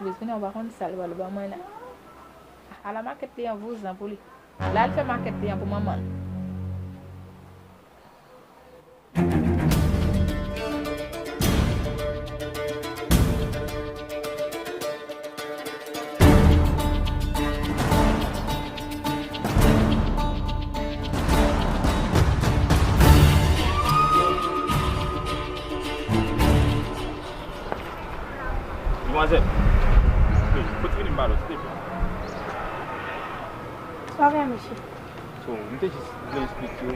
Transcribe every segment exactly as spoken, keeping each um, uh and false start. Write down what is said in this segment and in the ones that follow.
Sipriz, kounye a ou pa konn sa l pral ban mwen la. Ala makèt li an vouzan pou li. La l fè makèt li an pou manman l. Demwazèl, foti vini m pale w, silteplè. Sa gen, mesye? So, m te jis vle esplike w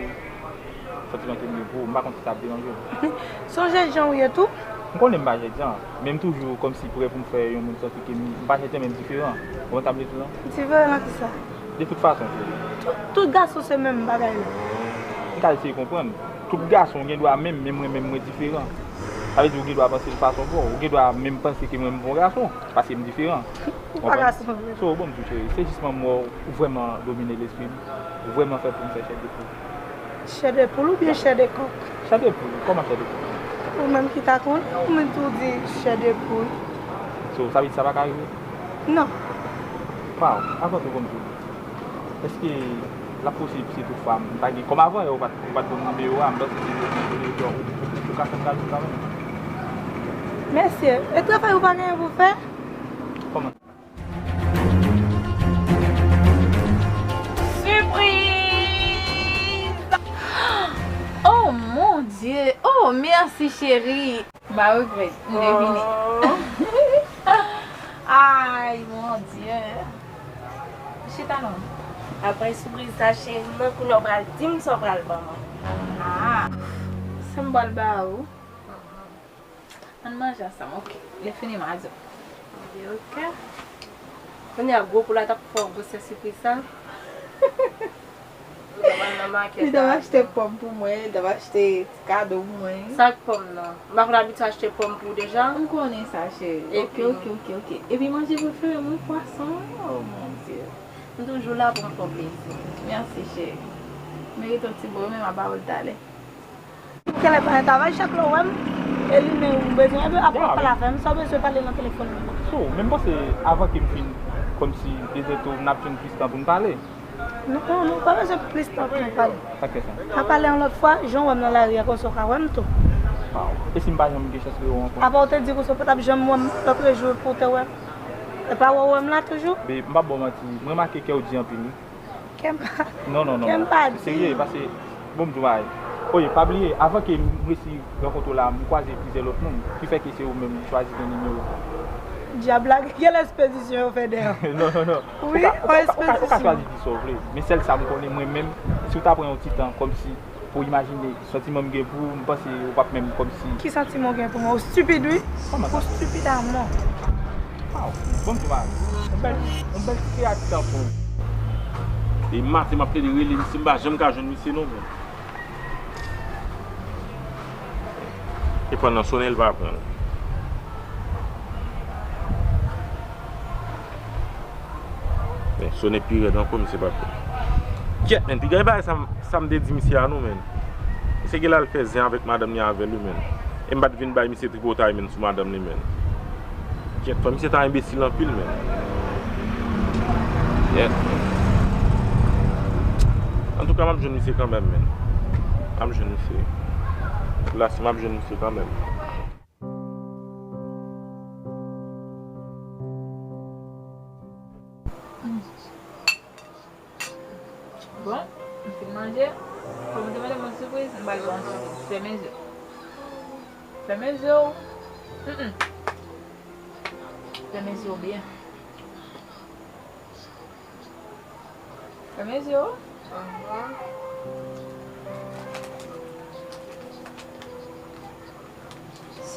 santiman ke m gen pou ou, m pa konn si sa ap deranje w. Se yon jènjan ou ye tou? M konnen m pa jènjan, men m toujou kòmsi prè pou m fè yon moun santi ke m, m pa jènjan, men m diferan. Ou konprann sa m vle di w lan? Diferan nan kisa? De tout fason, cheri. Tout, tout gason se menm bagay la. M ka eseye konprann. Tout gason gen dwa menm, men mwen menm mwen diferan. Sa vle di ou gen dwa panse yon fason pou ou. Ou gen dwa menm panse ke mwen m bon gason, paske m diferan. Ou pa gason vre. So, bon, m di w, cheri, se jis manman w, ou vrèman domine lespri m. Ou vrèman fè pou m fè chè de poul. Chè de poul oubyen chè de kòk? Chè de poul, kòman chè de poul? Ou menm ki ta konnen, ou menm tou di chè de poul. So, sa vle di sa pa ka rive? Non. Waw, avan tou, bon, m di w. Èske l ap posib si toutfwa m pa gen, kòm avan yè ou pa t, ou pa t ban m nimewo a, m panse se ou, ou, ou, ou ka fè m kado kanmenm? Mesye, e travay ou pa gen pou fè? Kòman? Sipriz! Oh mon Dieu! Oh, mèsi cheri! M pa regrèt, m te vini. Oh. Ay, mon Dieu. Chita non. Apre sipriz sa, cheri, nan kounye a w pral di m sa w pral ban mwen. Ah, sa m pral ba ou. Ann manje ansanm, ok. Lè fini, m a di w. Ok, ok. Kounye a, gwo poul la t ap fè w gwosè sipriz sa. Li t ap achte pòm pou mwen, li t ap achte ti kado pou mwen. Sa k pòm nan? M pa konn abitye achte pòm pou ou deja? M konnen sa, cheri. Ok, ok, ok, ok. Epi manje prefere mwen, pwason. Oh, mon Dieu. M toujou la pou m fè w plezi. Mèsi, cheri. Merite yon ti bo, men m a ba ou l talè. Pou kèlè pa nan travay, chak lè w wè m, e li menm ou bezwen, epi apre w pale avè m, sa w bezwen pale nan telefòn nan. So, men m panse avan ke m fin, kòmsi, dezenn tou, n ap jwenn plis tan pou n pale. Non, non, non, pa bezwen plis tan pou nou pale. Sa k fè sa? N a pale yon lòt fwa, jan w wè m nan lari a, konsa w ka wè m tou. Waw. E si m pa janm gen chans wè w ankò? Apa w te di konsa w pa t ap janm wè m lòtrejou pou w te wè m? E pa wè w wè m la toujou? Be, m p ap ba w manti, m remake kè w di anpil, wi. Kè m pa, non, non, non, kè m non, pa di. Serye, paske, bon, m di w bagay. Oye, pa bliye, avan ke m resi rankontre w la, m kwaze plizyè lòt moun, ki fè ke se ou menm m chwazi gen nimewo. Dyab la, gen lespedisyon yo fè dèyè. Non, non, non. Wi, ou ka, ou ka, ou ka, ou ka, ou ka chwazi di sa w vle, men sèl sa m konnen mwen menm, si w ta pran yon ti tan kòmsi pou w imajine santiman m gen pou ou, m panse ou p ap menm kòmsi. Ki santiman w gen pou mwen? Ou stipid, wi. Kòman sa? Ou stipid amò. Waw, bon, m di w bagay. Yon bèl, yon bèl ti kreyati tankou w. E maten m ap plede rele misye, m pa janm ka jwenn misye non, men. E pandan sonnen, l pa pran l. Men, sonnen pi rèd ankò, misye pa pran l. Kyèt, men, piga e bagay sa m, sa m te di misye a non, men. Misye gen la l fè zen avèk madanm li avè l, wi, men. E m pa t vin bay misye tripotay, men, sou madanm li, men. Kyèt, fò misye ta enbesil anpil, men. Kyèt, men. Antouka, m ap jwenn misye kanmenm, men. M ap jwenn misye. La, si m ap jwenn misye kanmenm. Bon, m fin manje. Kòm ou te mande m yon sipriz, m pral ba w yon sipriz. Fèmen zye w. Fèmen zye w. Mm, mm. Fèmen zye w byen. Fèmen zye w.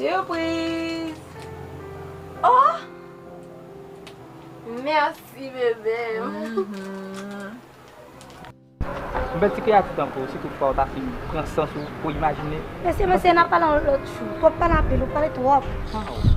Sipriz! Oh! Mèsi, bebe. Mhm. Yon bèl ti kreyati tankou w, si toutfwa w ta fin pran sans ou pou w imajine. Mesye, mesye, n a pale yon lòt jou. Twòp pale anpil, ou pale twòp. Waw.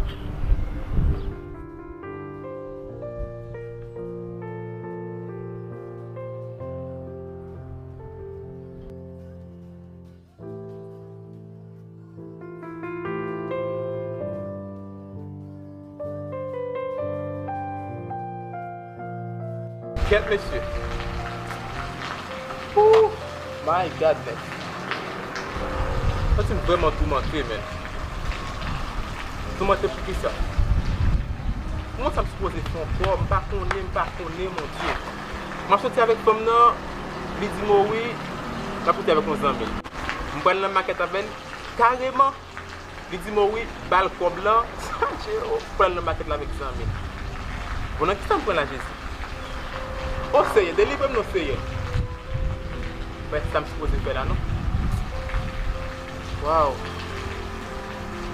Kèt, mesye. Ooh, my goodness. Santi m vrèman toumante, men. Toumante poukisa? Kòman sa m sipoze fè ankò? M pa konnen, m pa konnen, mon Dye. M ap soti avèk fanm nan, li di m, o wi, l ap soti avèk yon zanmi l. M pral nan makèt avè l, kareman. Li di m, o wi, ba l kòb lan. Sa Dye, o, pral nan makèt la avèk zanmi l. Bon, nan kisa m pran la, Jezi? O Seyè, delivre m non, Seyè. Mwen, sa m sipoze fè la, non? Waw.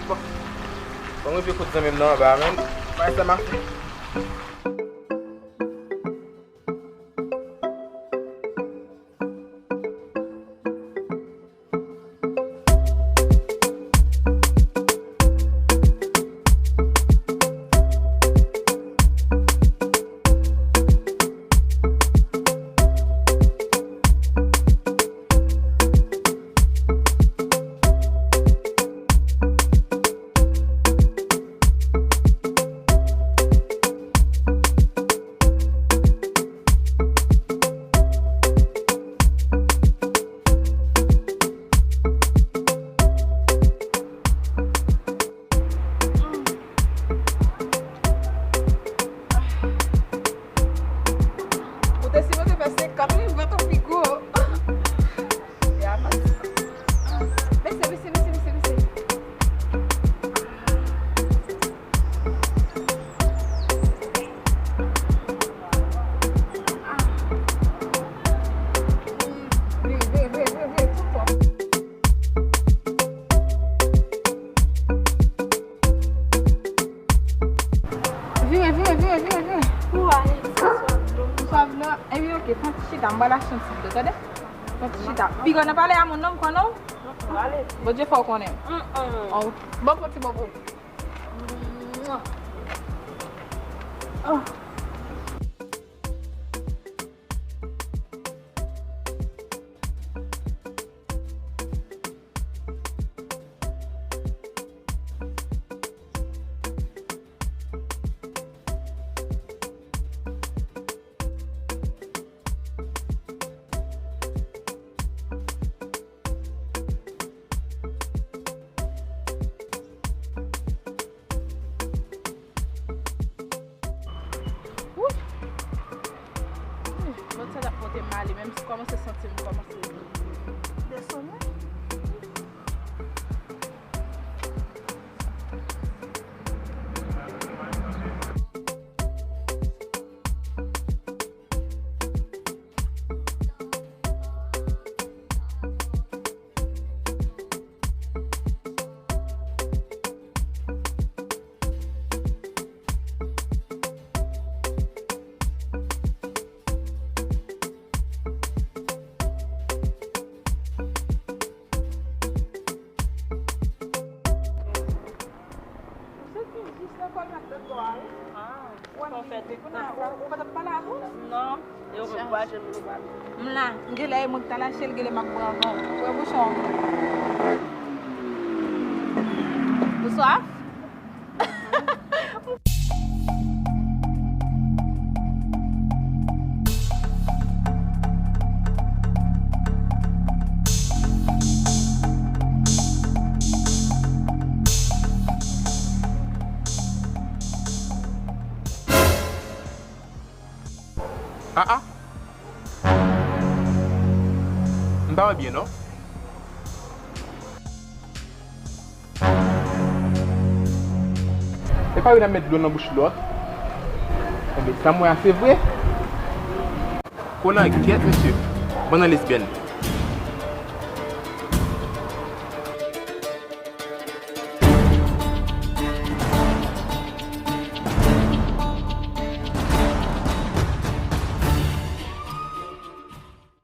Bon. Bon, mwen vye kot zanmi m nan anba, men. Mwen, sa m ap fè. Ou te sipoze fè senkant wi, vant ou pi gwo. E avanse. Bese, bese, bese, bese, bese. Vire, vire, vire, vire, vire, tou fò. Vire, vire, vire, vire, vire. Pou ale, sa swa dlo. Swa dlo. Epi, oke, pran ti chita, m pral achte yon ti dlo, tande? Pran ti chita. Piga nan pale a moun non, m konnen w. Bondye fè w konnen. Bon, bon, ti bon, bon. Lòt sa t ap pote m ale, menm si kòmanse santi m kòmanse desann. Ou soti jis nan kòl mèt lekòl la, wi. Ah, ou wè m vini kounye a, ou, ou pa t ap pale avè l? Non, e ou menm pa janm nou pale. M la, m genlè e mwen k ta lache l, genlè m ap bwè anvan w. Bwè bouchon. Ou swaf? Ah, ah. M pa wè byen, non. E pa youn ap met dlo nan bouch lòt. Enben, sa m wè a, se vre. Konan gyèt, mesye. Bann nan lesbyèn.